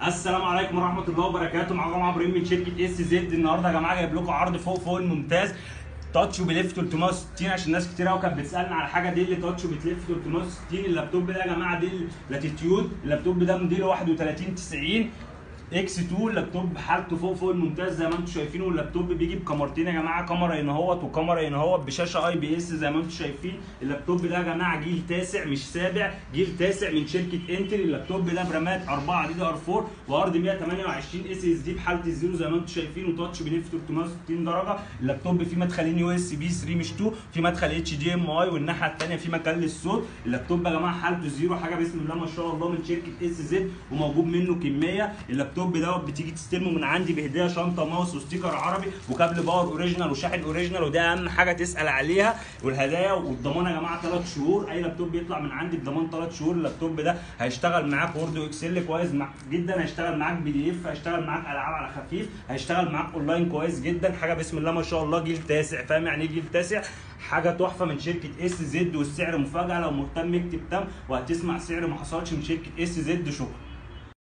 السلام عليكم ورحمة الله وبركاته. معاكم ابراهيم من شركة SZ. النهارده يا جماعة جايب لكم عرض فوق الممتاز، touch وبيلف 360، عشان ناس كتير قوي كانت بتسالنا على حاجة Dell touch وبتلف 360. اللابتوب ده يا جماعة Dell Latitude، اللابتوب ده موديله 3190 X 2. اللابتوب حالته فوق الممتاز زي ما انتم شايفين، واللابتوب بيجي بكاميرتين يا جماعة، كاميرا هنا اهوت وكاميرا هنا اهوت بشاشة IPS زي ما انتم شايفين. اللابتوب ده يا جماعة جيل تاسع مش سابع، جيل تاسع من شركة Intel. اللابتوب ده برامات 4 DDR 4 وهارد 128 SSD بحاله ال zero زي ما انتم شايفين، و touch بيلف 360 درجه. اللابتوب فيه مدخلين USB 3 مش 2، في مدخل HDMI، والناحية الثانية في مكان للصوت. اللابتوب يا جماعة حالته zero، حاجة بسم الله ما شاء الله من شركة SZ، وموجود منه كمية. اللابتوب دوت بتيجي تستلمه من عندي بهديه شنطه ماوس و sticker عربي وكابل power original وشاحن original، وده اهم حاجة تسال عليها. والهدايا والضمان يا جماعة 3 شهور، اي لابتوب بيطلع من عندي بضمان 3 شهور. اللابتوب ده هيشتغل معاك Word و Excel كويس جدا، هيشتغل معاك PDF، هيشتغل معاك العاب على خفيف، هيشتغل معاك اونلاين كويس جدا. حاجة بسم الله ما شاء الله جيل تاسع، فاهم يعني ايه جيل تاسع؟ حاجة تحفة من شركة SZ، والسعر مفاجاة. لو مهتم اكتب تم وهتسمع سعر ما حصلش من شركة SZ. شكرا.